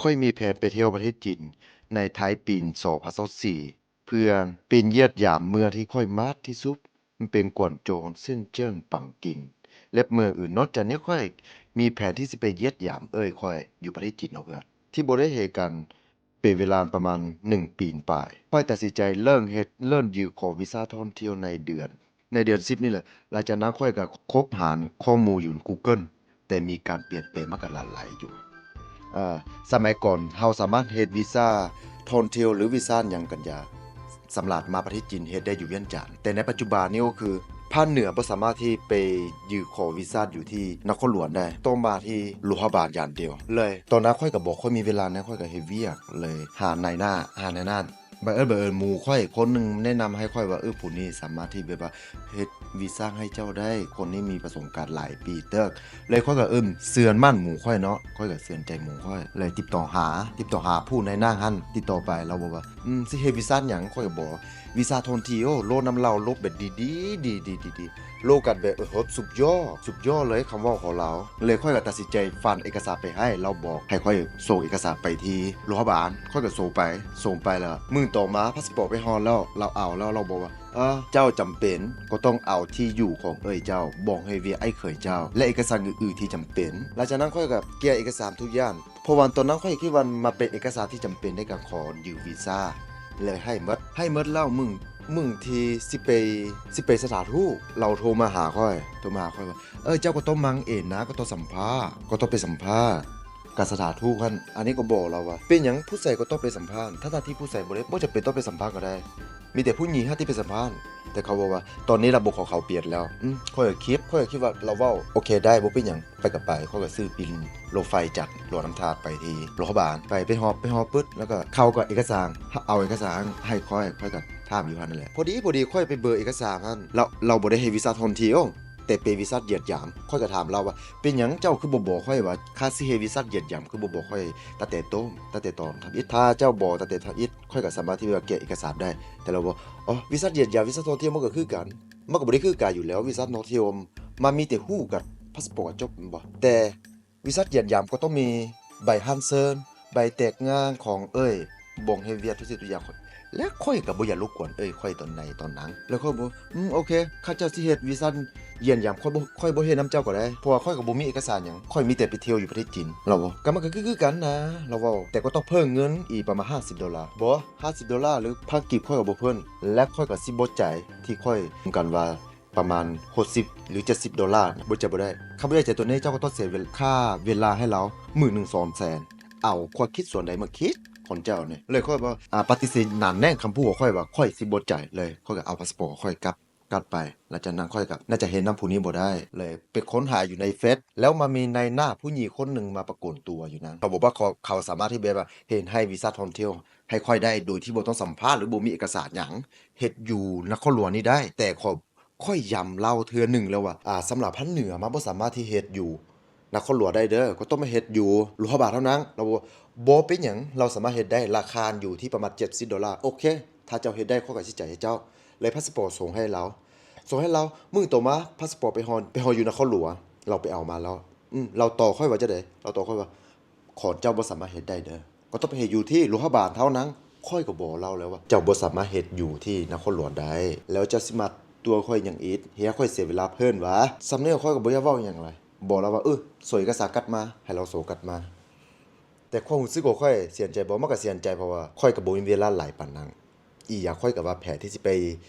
ຂ້ອຍມີແຜນໄປທ່ຽວປະເທດຈີນໃນທ້າຍປີສອງພັນຊາວສີ່ ເພື່ອໄປຢ້ຽມຢາມເມືອງທີ່ຂ້ອຍມັກທີ່ສຸດ, ມັນເປັນກວາງໂຈວ, ເຊິນເຈິ້ນ, ປັກກິ່ງ ແລະ ເມືອງອື່ນ. ນອກຈາກນີ້ ຂ້ອຍມີແຜນທີ່ຊິໄປຢ້ຽມຢາມເອື້ອຍຂ້ອຍຢູ່ປະເທດຈີນເນາະເພື່ອນ, ທີ່ບໍ່ໄດ້ເຫັນກັນເປັນເວລາປະມານໜຶ່ງປີປາຍ. ຂ້ອຍຕັດສິນໃຈເລີ່ມເຮັດ, ເລີ່ມຍື່ນຂໍວີຊາທ່ອງທ່ຽວໃນເດືອນ ໃນເດືອນສິບນີ້ແຫຼະ. ຫຼັງຈາກນັ້ນຂ້ອຍກໍຄົ້ນຫາຂໍ້ມູນຢູ່ Google, ແຕ່ມີການປ່ຽນແປງມາກໍຫຼາຍໆຢູ່. ເອີ ສະໄໝກ່ອນເຮົາສາມາດເຮັດວີຊາທ່ອງທ່ຽວ ຫຼື ວີຊາຫຍັງກໍຢ່າ ສຳລັບມາປະເທດຈີນເຮັດໄດ້ຢູ່ວຽງຈັນ, ແຕ່ໃນປັດຈຸບັນນີ້ກໍຄືພາກເໜືອບໍ່ສາມາດທີ່ໄປຍື່ນຂໍວີຊາຢູ່ທີ່ນະຄອນຫຼວງໄດ້, ຕ້ອງມາທີ່ຫຼວງພະບາງຢ່າງດຽວເລີຍ. ຕອນນັ້ນຂ້ອຍກໍບໍ່ຄ່ອຍມີເວລານະ, ຂ້ອຍກໍເຮັດວຽກເລີຍ, ຫານາຍໜ້າ, ຫານາຍໜ້າ ບັງເອີນ ບັງເອີນໝູ່ຂ້ອຍຄົນໜຶ່ງແນະນຳໃຫ້ຂ້ອຍວ່າ ເອີ ຜູ້ນີ້ສາມາດທີ່ແບບວ່າເຮັດວີຊາໃຫ້ເຈົ້າໄດ້, ຄົນນີ້ມີປະສົບການຫຼາຍປີເຕີບ. ແລ້ວຂ້ອຍກໍ ເອີ ເຊື່ອໝັ້ນໝູ່ຂ້ອຍເນາະ, ຂ້ອຍກໍເຊື່ອໃຈໝູ່ຂ້ອຍ ແລ້ວຕິດຕໍ່ຫາ, ຕິດຕໍ່ຫາຜູ້ນາຍໜ້າຫັ້ນ, ຕິດຕໍ່ໄປ ລາວບອກວ່າ ອືມ ຊິເຮັດວີຊາຫຍັງ? ຂ້ອຍກໍບອກ ວີຊາທ່ອງທ່ຽວ. ໂລນຳລາວ ໂລແບບດີໆ ດີໆ ດີໆ ໂລກັນແບບ ເອີ ສຸດຍອດ ສຸດຍອດເລີຍຄຳເວົ້າຂອງລາວ. ເລີຍຂ້ອຍກໍຕັດສິນໃຈຝາກເອກະສານໄປໃຫ້ລາວ, ບອກໃຫ້ຂ້ອຍສົ່ງເອກະສານໄປທີ່ຫຼວງພະບາງ. ຂ້ອຍກໍສົ່ງໄປ, ສົ່ງໄປແລ້ວມື້ຕໍ່ມາ ພາສປອດໄປຮອດແລ້ວ, ລາວເອົາແລ້ວ, ລາວບອກວ່າ ເອີ ເຈົ້າຈຳເປັນກໍຕ້ອງເອົາທີ່ຢູ່ຂອງເອື້ອຍເຈົ້າ, ບອກໃຫ້ວຽກອ້າຍເຂີຍເຈົ້າ ແລະ ເອກະສານອື່ນໆທີ່ຈຳເປັນ. ຫຼັງຈາກນັ້ນຂ້ອຍກໍເກຍເອກະສານທຸກຢ່າງ, ເພາະວ່າຕອນນັ້ນຂ້ອຍຄິດວ່າມັນເປັນເອກະສານທີ່ຈຳເປັນໃນການຂໍຍື່ນວີຊາ ແລະ ໃຫ້ໝົດ, ໃຫ້ໝົດແລ້ວມື້ ມື້ທີ່ຊິໄປ ຊິໄປສະຖານທູດ ລາວໂທມາຫາຂ້ອຍ, ໂທມາຫາຂ້ອຍວ່າ ເອີ ເຈົ້າກໍຕ້ອງມາເອງນະ, ກໍຕ້ອງສຳພາດ, ກໍຕ້ອງໄປສຳພາດກັບສະຖານທູດຫັ້ນ. ອັນນີ້ກໍບອກລາວວ່າ ເປັນຫຍັງຜູ້ຊາຍກໍຕ້ອງໄປສຳພາດ, ທັງໆທີ່ຜູ້ຊາຍບໍ່ໄດ້ ບໍ່ຈຳເປັນຕ້ອງໄປສຳພາດກໍໄດ້, ມີແຕ່ຜູ້ຍິງຫັ້ນທີ່ໄປສຳພາດ. ແຕ່ເຂົາບອກວ່າ ຕອນນີ້ລະບົບຂອງເຂົາປ່ຽນແລ້ວ. ອືມ ຂ້ອຍກໍຄິດ, ຂ້ອຍກໍຄິດວ່າລາວເວົ້າ ໂອເຄໄດ້ ບໍ່ເປັນຫຍັງ, ໄປກໍໄປ. ຂ້ອຍກໍຊື້ບິນລົດໄຟຈາກຫຼວງນ້ຳທາໄປທີ່ຫຼວງພະບາງ, ໄປ ໄປຮອດ ໄປຮອດປຶບ ແລ້ວກໍເຂົາກໍເອກະສານ ເອົາເອກະສານໃຫ້ຂ້ອຍ, ຂ້ອຍກໍຖາມຢູ່ຫັ້ນນັ້ນແຫຼະ. ພໍດີ ພໍດີຂ້ອຍໄປເບິ່ງເອກະສານຫັ້ນ ລາວ ລາວບໍ່ໄດ້ເຮັດວີຊາທ່ອງທ່ຽວ ແຕ່ເປັນວີຊາຢ້ຽມຢາມ. ຂ້ອຍກໍຖາມລາວວ່າ ເປັນຫຍັງເຈົ້າຄືບໍ່ບອກຂ້ອຍວ່າ ຖ້າຊິເຮັດວີຊາຢ້ຽມຢາມ ຄືບໍ່ບອກຂ້ອຍຕັ້ງແຕ່ຕົ້ນ, ຕັ້ງແຕ່ຕອນທຳອິດ? ຖ້າເຈົ້າບອກຕັ້ງແຕ່ທຳອິດ ຂ້ອຍກໍສາມາດທີ່ວ່າແກະເອກະສານໄດ້. ແຕ່ລາວວ່າ ອໍ ວີຊາຢ້ຽມຢາມ ວີຊາທ່ອງທ່ຽວມັນກໍຄືກັນ, ມັນກໍບໍ່ໄດ້ຄືກັນຢູ່ແລ້ວ. ວີຊາທ່ອງທ່ຽວມັນມີແຕ່ຮູບກັບພາສປອດກໍຈົບແມ່ນບໍ່? ແຕ່ວີຊາຢ້ຽມຢາມກໍຕ້ອງມີໃບຮັບເຊີນ, ໃບແຕ່ງງານຂອງເອື້ອຍ, ບ່ອນເຮັດວຽກທຸກສິ່ງທຸກຢ່າງ. ແລະ ຂ້ອຍກໍບໍ່ຢາກລົບກວນເອື້ອຍຂ້ອຍຕອນໃດຕອນນັ້ນ. ແລ້ວຂ້ອຍບອກ ອືມ ໂອເຄ, ຄັນເຈົ້າຊິເຮັດວີຊາຢ້ຽມຢາມ ຂ້ອຍບໍ່ ຂ້ອຍບໍ່ເຮັດນຳເຈົ້າກໍໄດ້, ເພາະວ່າຂ້ອຍກໍບໍ່ມີເອກະສານຫຍັງ, ຂ້ອຍມີແຕ່ໄປທ່ຽວຢູ່ປະເທດຈີນ. ລາວເວົ້າ ກໍມັນກໍຄື ຄືກັນນະ, ລາວເວົ້າ, ແຕ່ກໍຕ້ອງເພີ່ມເງິນອີກປະມານຫ້າສິບໂດລາ. ບໍ່ ຫ້າສິບໂດລາ ຫຼື ພັນກີບ ຂ້ອຍກໍບໍ່ເພີ່ມ. ແລະ ຂ້ອຍກໍຊິບໍ່ຈ່າຍ ທີ່ຂ້ອຍກັນວ່າ ປະມານຫົກສິບ ຫຼື ເຈັດສິບໂດລາ ບໍ່ຈ່າຍບໍ່ໄດ້. ຄັນບໍ່ໄດ້ຈ່າຍໂຕນີ້ ເຈົ້າກໍຕ້ອງເສຍເວລາ ຄ່າເວລາໃຫ້ລາວ ມື້ໜຶ່ງສອງແສນ. ເອົາຄວາມຄິດສ່ວນໃດມາຄິດຂອງເຈົ້ານີ້? ເລີຍຂ້ອຍວ່າ ອາ ປະຕິເສດໜັກແໜ້ນຄຳພູດຂອງຂ້ອຍວ່າ ຂ້ອຍຊິບໍ່ຈ່າຍເລີຍ. ຂ້ອຍກໍເອົາພາສປອດຂ້ອຍກັບ ກັບໄປ. ຫຼັງຈາກນັ້ນຂ້ອຍກໍໜ້າຈະເຮັດນຳຜູ້ນີ້ບໍ່ໄດ້ເລີຍ. ໄປຄົ້ນຫາຢູ່ໃນເຟສ ແລ້ວມາມີນາຍໜ້າຜູ້ຍິງຄົນໜຶ່ງມາປາກົດຕົວຢູ່ນັ້ນ. ເຂົາບອກວ່າເຂົາ ເຂົາສາມາດທີ່ແບບວ່າເຮັດໃຫ້ວີຊາທ່ອງທ່ຽວໃຫ້ຂ້ອຍໄດ້ ໂດຍທີ່ບໍ່ຕ້ອງສຳພາດ ຫຼື ບໍ່ມີເອກະສານຫຍັງ, ເຮັດຢູ່ນະຄອນຫຼວງນີ້ໄດ້. ແຕ່ຂ້ອຍ ຂ້ອຍຢ້ຳລາວເທື່ອໜຶ່ງແລ້ວວ່າ ອາ ສຳລັບພາກເໜືອມັນບໍ່ສາມາດທີ່ເຮັດຢູ່ນະຄອນຫຼວງໄດ້ເດີ, ກໍຕ້ອງມາເຮັດຢູ່ຫຼວງພະບາງເທົ່ານັ້ນ. ລາວບອກ ບໍ່ເປັນຫຍັງ, ລາວສາມາດເຮັດໄດ້, ລາຄາຢູ່ທີ່ປະມານເຈັດສິບໂດລາ. ໂອເຄ, ຖ້າເຈົ້າເຮັດໄດ້ ຂ້ອຍກໍຊິຈ່າຍໃຫ້ເຈົ້າ. ແລ້ວພາສປອດສົ່ງໃຫ້ລາວ, ສົ່ງໃຫ້ລາວ. ມື້ຕໍ່ມາ ພາສປອດໄປຮອດ ໄປຮອດຢູ່ນະຄອນຫຼວງ, ລາວໄປເອົາມາແລ້ວ. ອືມ ລາວຕອບຂ້ອຍວ່າຈັ່ງໃດ? ລາວຕອບຂ້ອຍວ່າ ຂອງເຈົ້າບໍ່ສາມາດເຮັດໄດ້ເດີ, ກໍຕ້ອງໄປເຮັດຢູ່ທີ່ຫຼວງພະບາງເທົ່ານັ້ນ. ຂ້ອຍກໍບອກລາວແລ້ວວ່າ ເຈົ້າບໍ່ສາມາດເຮັດຢູ່ທີ່ນະຄອນຫຼວງໄດ້, ແລ້ວເຈົ້າຊິມາຕົວະຂ້ອຍຫຍັງອີກ? ເຮັດໃຫ້ຂ້ອຍເສຍເວລາເພີ່ມຫວາ? ສ່ຳນີ້ຂ້ອຍກໍບໍ່ຢາກເວົ້າຫຍັງຫຼາຍ, ບອກລາວວ່າ ເອີ ສົ່ງເອກະສານກັບມາ, ໃຫ້ລາວສົ່ງກັບມາ. ແຕ່ຄວາມຮູ້ສຶກຂອງຂ້ອຍເສຍໃຈບໍ່? ມັນກໍເສຍໃຈ, ເພາະວ່າຂ້ອຍກໍບໍ່ມີເວລາຫຼາຍປານນັ້ນ. ອີກຢ່າງຂ້ອຍກໍວາງແຜນທີ່ຊິໄປ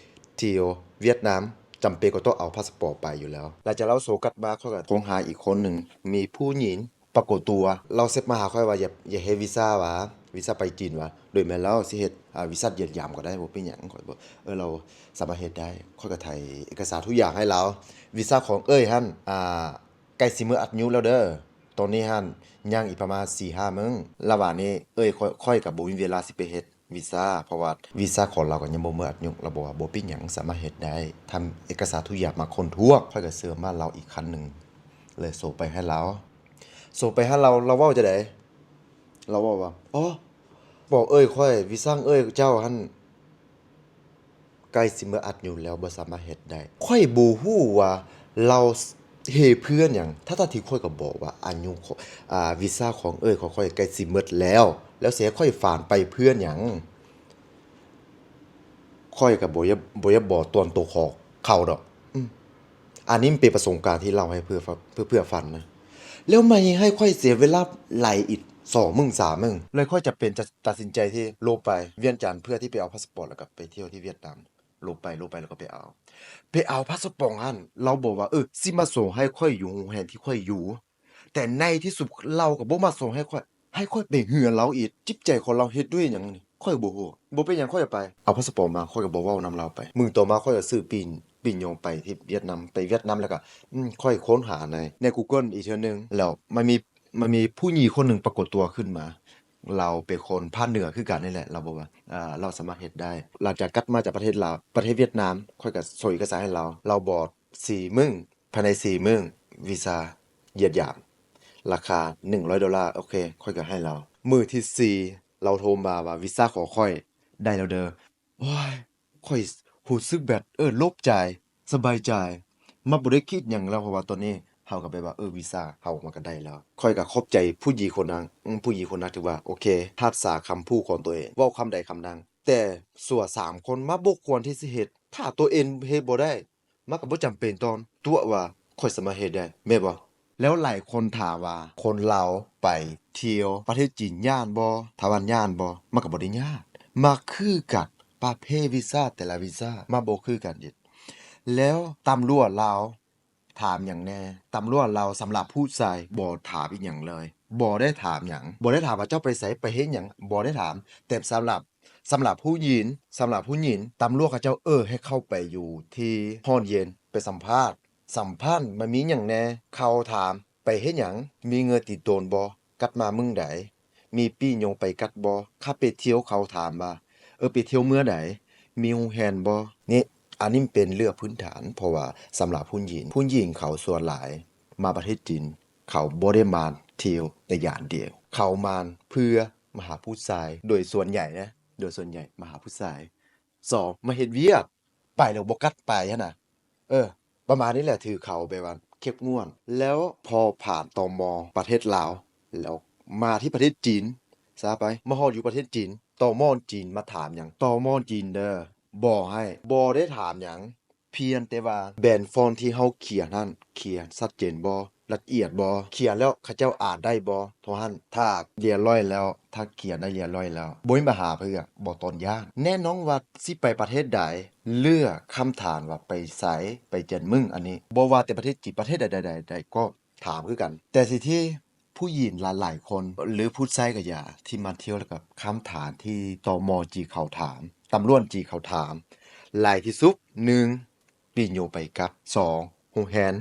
ທ່ຽວຫວຽດນາມ, ຈຳເປັນກໍຕ້ອງເອົາພາສປອດໄປຢູ່ແລ້ວ. ຫຼັງຈາກລາວສົ່ງກັບມາ, ຂ້ອຍກໍຄົ້ນຫາອີກຄົນໜຶ່ງ, ມີຜູ້ຍິງ ປາກົດຕົວ, ລາວແຊັດມາຫາຂ້ອຍວ່າ ຢາກ ຢາກເຮັດວີຊາຫວາ? ວີຊາໄປຈີນຫວາ? ໂດຍແມ່ນລາວຊິເຮັດ ອາ ວີຊາຢ້ຽມຢາມກໍໄດ້, ບໍ່ເປັນຫຍັງ. ຂ້ອຍບອກ ເອີ ລາວສາມາດເຮັດໄດ້. ຂ້ອຍກໍຖ່າຍເອກະສານທຸກຢ່າງໃຫ້ລາວ. ວີຊາຂອງເອື້ອຍຫັ້ນ ອາ ໃກ້ຊິໝົດອາຍຸແລ້ວເດີ, ຕອນນີ້ຫັ້ນຍັງອີກປະມານສີ່ຫ້າມື້. ລະຫວ່າງນີ້ເອື້ອຍຂ້ອຍ ຂ້ອຍກໍບໍ່ມີເວລາຊິໄປເຮັດ ວີຊາ, ເພາະວ່າວີຊາຂອງລາວກໍຍັງບໍ່ໝົດອາຍຸ. ລາວບອກວ່າ ບໍ່ເປັນຫຍັງ, ສາມາດເຮັດໄດ້, ທຳເອກະສານທຸກຢ່າງມາຄົບຖ້ວນ. ຂ້ອຍກໍເຊື່ອໝັ້ນລາວອີກຄັ້ງໜຶ່ງ, ເລີຍສົ່ງໄປໃຫ້ລາວ. ສົ່ງໄປໃຫ້ລາວ, ລາວເວົ້າຈັ່ງໃດ? ລາວເວົ້າວ່າ ອໍ ບອກເອື້ອຍຂ້ອຍ, ວີຊາເອື້ອຍເຈົ້າຫັ້ນ ໃກ້ຊິໝົດອາຍຸແລ້ວ, ບໍ່ສາມາດເຮັດໄດ້. ຂ້ອຍບໍ່ຮູ້ວ່າລາວ ເຫດເພື່ອຫຍັງ? ທັງໆທີ່ຂ້ອຍກໍບອກວ່າອາຍຸຂອງ ອ່າ ວີຊາຂອງເອື້ອຍຂອງຂ້ອຍໃກ້ຊິໝົດແລ້ວ ແລ້ວຊິໃຫ້ຂ້ອຍຝານໄປເພື່ອຫຍັງ? ຂ້ອຍກໍບໍ່ຢາກ ບໍ່ຢາກບອກຕົວຕົນຂອງເຂົາດອກ. ອືມ ອັນນີ້ມັນເປັນປະສົບການທີ່ເລົ່າໃຫ້ເພື່ອ ເພື່ອ ເພື່ອຟັງນະ. ແລ້ວມາເຮັດໃຫ້ຂ້ອຍເສຍເວລາຫຼາຍອີກສອງມື້ສາມມື້ ແລ້ວຂ້ອຍຈຳເປັນຈະຕັດສິນໃຈທີ່ລົງໄປວຽງຈັນ ເພື່ອທີ່ໄປເອົາພາສປອດ ແລ້ວກໍໄປທ່ຽວທີ່ຫວຽດນາມ. ລົງໄປ ລົງໄປ ແລ້ວກໍໄປເອົາ ໄປເອົາພາສປອດຫັ້ນ. ລາວບອກວ່າ ເອີ ຊິມາສົ່ງໃຫ້ຂ້ອຍຢູ່ໂຮງແຮມທີ່ຂ້ອຍຢູ່ ແຕ່ໃນທີ່ສຸດລາວກໍບໍ່ມາສົ່ງໃຫ້ຂ້ອຍ ໃຫ້ຂ້ອຍໄປເຮືອນລາວອີກ. ຈິດໃຈຂອງລາວເຮັດດ້ວຍຫຍັງນີ້ ຂ້ອຍບໍ່ຮູ້. ບໍ່ເປັນຫຍັງ ຂ້ອຍໄປເອົາພາສປອດມາ ຂ້ອຍກໍບໍ່ເວົ້ານຳລາວໄປ. ມື້ຕໍ່ມາຂ້ອຍກໍຊື້ປີ້ ປີ້ຍົງໄປທີ່ຫວຽດນາມ ໄປຫວຽດນາມ ແລ້ວກໍ ອືມ ຂ້ອຍຄົ້ນຫາໃນ ໃນ Google ອີກເທື່ອໜຶ່ງ ແລ້ວມັນມີ ມັນມີຜູ້ຍິງຄົນໜຶ່ງປາກົດຕົວຂຶ້ນມາ. ລາວເປັນຄົນພາກເໜືອຄືກັນນີ້ແຫຼະ. ລາວບອກວ່າ ເອີ ລາວສາມາດເຮັດໄດ້. ຫຼັງຈາກກັບມາຈາກປະເທດລາວ ປະເທດຫວຽດນາມ ຂ້ອຍກໍສົ່ງເອກະສານໃຫ້ລາວ. ລາວບອກ ສີ່ມື້ ພາຍໃນສີ່ມື້ ວີຊາຢ້ຽມຢາມ ລາຄາໜຶ່ງຮ້ອຍໂດລາ. ໂອເຄ ຂ້ອຍກໍໃຫ້ລາວ. ມື້ທີສີ່ ລາວໂທມາວ່າ ວີຊາຂອງຂ້ອຍໄດ້ແລ້ວເດີ. ໂອ້ຍ ຂ້ອຍຮູ້ສຶກແບບ ເອີ ໂລ່ງໃຈ ສະບາຍໃຈ ມັນບໍ່ໄດ້ຄິດຫຍັງແລ້ວ ເພາະວ່າຕອນນີ້ເຮົາກໍແບບວ່າ ເອີ ວີຊາເຮົາມັນກໍໄດ້ແລ້ວ. ຂ້ອຍກໍຂອບໃຈຜູ້ຍິງຄົນນັ້ນ ອືມ ຜູ້ຍິງຄົນນັ້ນຖືວ່າ ໂອເຄ ຮັກສາຄຳພູດຂອງຕົວເອງ ເວົ້າຄຳໃດຄຳນັ້ນ. ແຕ່ສ່ວນສາມຄົນມັນບໍ່ຄວນທີ່ຊິເຮັດ. ຖ້າຕົວເອງເຮັດບໍ່ໄດ້ ມັນກໍບໍ່ຈຳເປັນຕ້ອງຕົວະວ່າຂ້ອຍສາມາດເຮັດໄດ້ ແມ່ນບໍ່? ແລ້ວຫຼາຍຄົນຖາມວ່າ ຄົນລາວໄປທ່ຽວປະເທດຈີນຍາກບໍ່? ຖາມວ່າຍາກບໍ່? ມັນກໍບໍ່ໄດ້ຍາກ. ມັນຄືກັນ ປະເພດວີຊາແຕ່ລະວີຊາມັນບໍ່ຄືກັນອີກ. ແລ້ວຕຳຫຼວດລາວຖາມຫຍັງແດ່? ຕຳຫຼວດລາວສຳລັບຜູ້ຊາຍບໍ່ຖາມອີ່ຫຍັງເລີຍ. ບໍ່ໄດ້ຖາມຫຍັງ. ບໍ່ໄດ້ຖາມວ່າເຈົ້າໄປໃສ ໄປເຮັດຫຍັງ ບໍ່ໄດ້ຖາມ. ແຕ່ສຳລັບ ສຳລັບຜູ້ຍິງ ສຳລັບຜູ້ຍິງ ຕຳຫຼວດເຂົາເຈົ້າເອີ້ນໃຫ້ເຂົ້າໄປຢູ່ທີ່ຫ້ອງເຢັນ ໄປສຳພາດ. ສຳພາດມັນມີຫຍັງແດ່? ເຂົາຖາມ ໄປເຮັດຫຍັງ? ມີເງິນຕິດໂຕນບໍ່? ກັບມາມື້ໃດ? ມີປີ້ຍົງໄປກັບບໍ່? ຄັນໄປທ່ຽວ ເຂົາຖາມວ່າ ເອີ ໄປທ່ຽວເມືອງໃດ? ມີໂຮງແຮມບໍ່? ນີ້ ອັນນີ້ເປັນເລື່ອງພື້ນຖານ ເພາະວ່າສຳລັບຜູ້ຍິງ ຜູ້ຍິງເຂົາສ່ວນຫຼາຍມາປະເທດຈີນ ເຂົາບໍ່ໄດ້ມາທ່ຽວແຕ່ຢ່າງດຽວ ເຂົາມາເພື່ອມາຫາຜູ້ຊາຍ ໂດຍສ່ວນໃຫຍ່ນະ ໂດຍສ່ວນໃຫຍ່ມາຫາຜູ້ຊາຍ. ສອງ ມາເຮັດວຽກ ໄປແລ້ວບໍ່ກັບໄປຫັ້ນນະ. ເອີ ປະມານນີ້ແຫຼະ ຖືເຂົາແບບວ່າເຂັ້ມງວດ. ແລ້ວພໍຜ່ານ ຕມ ປະເທດລາວ ແລ້ວມາທີ່ປະເທດຈີນ ຊະໄປ ມາຮອດຢູ່ປະເທດຈີນ ຕມ ຈີນມາຖາມຫຍັງ? ຕມ ຈີນເດີ ບໍ່ໃຫ້ ບໍ່ໄດ້ຖາມຫຍັງ. ພຽງແຕ່ວ່າແບບຟອນທີ່ເຮົາຂຽນຫັ້ນ ຂຽນຊັດເຈນບໍ່? ລະອຽດບໍ່? ຂຽນແລ້ວເຂົາເຈົ້າອ່ານໄດ້ບໍ່? ເທົ່ານັ້ນ. ຖ້າຮຽບຮ້ອຍແລ້ວ ຖ້າຂຽນໄດ້ຮຽບຮ້ອຍແລ້ວ ບໍ່ມີບັນຫາເພື່ອນ ບໍ່ຕ້ອງຢ້ານ. ແນ່ນອນວ່າຊິໄປປະເທດໃດ ເລືອກຄຳຖາມວ່າໄປໃສ ໄປຈັກມື້. ອັນນີ້ບໍ່ວ່າແຕ່ປະເທດຈີນ ປະເທດໃດໆ ກໍຖາມຄືກັນ. ແຕ່ສິ່ງທີ່ ຜູ້ຍິງຫຼາຍໆຄົນ ຫຼື ຜູ້ຊາຍກໍຢ່າ ທີ່ມາທ່ຽວ ແລ້ວກໍຄຳຖາມທີ່ ຕມ ຈີນເຂົາຖາມ ຕຳຫຼວດຈີນເຂົາຖາມຫຼາຍທີ່ສຸດ ໜຶ່ງ ປີ້ຍົງໄປກັບ ສອງ ໂຮງແຮມ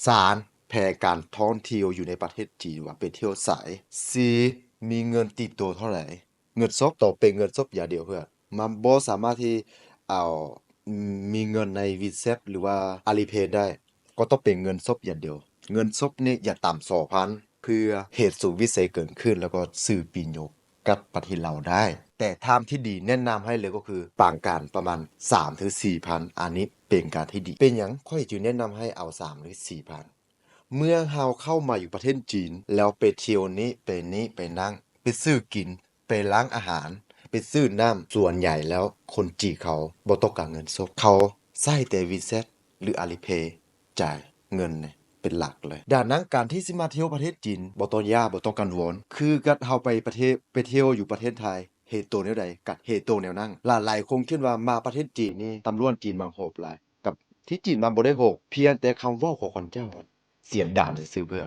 ສາມ ແຜນການທ່ອງທ່ຽວຢູ່ໃນປະເທດຈີນ ວ່າໄປທ່ຽວໃສ ສີ່ ມີເງິນຕິດໂຕເທົ່າໃດ. ເງິນສົດ ຕ້ອງເປັນເງິນສົດຢ່າງດຽວເພື່ອນ ມັນບໍ່ສາມາດທີ່ເອົາ ມີເງິນໃນ WeChat ຫຼືວ່າ Alipay ໄດ້ ກໍຕ້ອງເປັນເງິນສົດຢ່າງດຽວ. ເງິນສົດນີ້ຢ່າຕ່ຳສອງພັນ ເພື່ອເຫດສຸດວິໄສເກີດຂຶ້ນ ແລ້ວກໍຊື້ປີ້ຍົງກັບປະເທດລາວໄດ້. ແຕ່ທາງທີ່ດີແນະນຳໃຫ້ເລີຍກໍຄືປະກັນປະມານສາມເຖິງສີ່ພັນ ອັນນີ້ເປັນການທີ່ດີ. ເປັນຫຍັງຂ້ອຍຈຶ່ງແນະນຳໃຫ້ເອົາສາມຫຼືສີ່ພັນ? ເມື່ອເຮົາເຂົ້າມາຢູ່ປະເທດຈີນ ແລ້ວໄປທ່ຽວນີ້ໄປນີ້ໄປນັ້ນ ໄປຊື້ກິນ ໄປຮ້ານອາຫານ ໄປຊື້ນ້ຳ ສ່ວນໃຫຍ່ແລ້ວຄົນຈີນເຂົາບໍ່ຕ້ອງການເງິນສົດ ເຂົາໃຊ້ແຕ່ WeChat ຫຼື Alipay ຈ່າຍເງິນເປັນຫຼັກເລີຍ. ດັ່ງນັ້ນ ການທີ່ຊິມາທ່ຽວປະເທດຈີນ ບໍ່ຕ້ອງຢ້ານ ບໍ່ຕ້ອງກັງວົນ ຄືກັບເຮົາໄປປະເທດ ໄປທ່ຽວຢູ່ປະເທດໄທ ເຮັດໂຕແນວໃດ ກະເຮັດໂຕແນວນັ້ນ. ຫຼາຍໆຄົນຄິດວ່າມາປະເທດຈີນນີ້ ຕຳຫຼວດຈີນມັນໂຫດຫຼາຍ ກັບທີ່ຈິງມັນບໍ່ໄດ້ໂຫດ ພຽງແຕ່ຄຳເວົ້າຂອງເຂົາເຈົ້າສຽງດັງຊື່ໆ ເພື່ອ